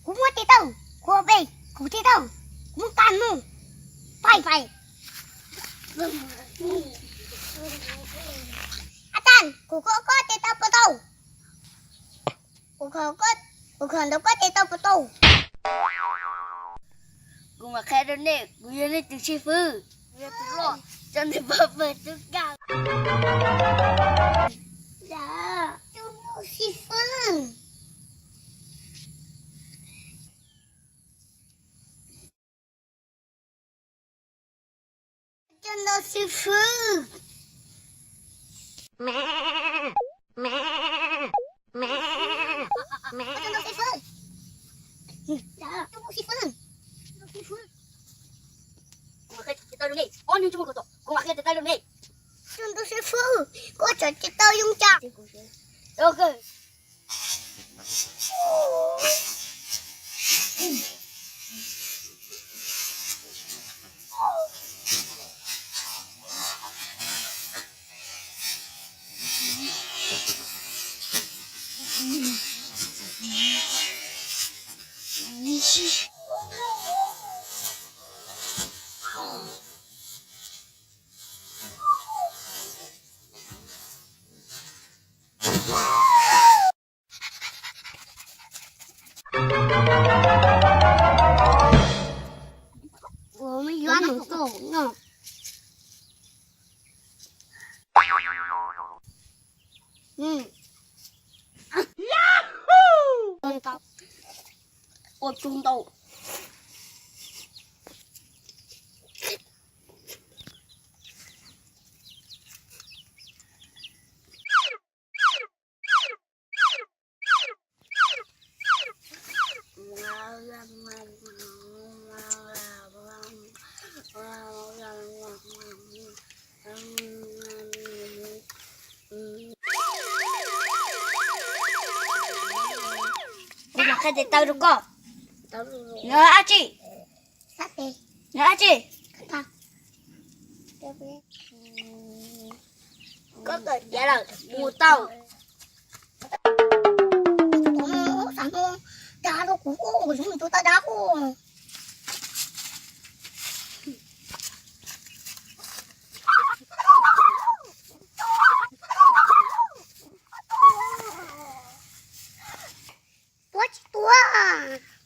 Kuv muaj tes taw, kuv pes, kuv tes taw, kuv muaj kab mus, pais pais. Ab tas, kuv kho koj tes taw puas tau? Kuv kho koj, kuv kho ntawm koj tes taw puas tau? Kuv mam qhia rau nej, kuv yog nej tus xib fwb. Kuv yog tus loj, coj nej pab pawg tub kaj. Tus xib fwb. Coj ntawm xib fwb. Coj ntawm xib fwb. Coj ntawm xib fwb. Kuv mam qhia tes taw rau nej. Ob niag tsis muaj koj tos, kuv mam qhia tes taw rau nej. Coj ntawm xib fwb, koj tsam tes taw zoo cas. Ua me yuav nws tuaj no. Ua tsaug ntau. Kuv mam qhia tes taw rau koj. Nws dab tsi? Nws dab tsi? Koj kawm tiav lawm mus tau. Dag rau kuv, kuv tsis mus tus tau dag kuv. Tuav tsis tuav.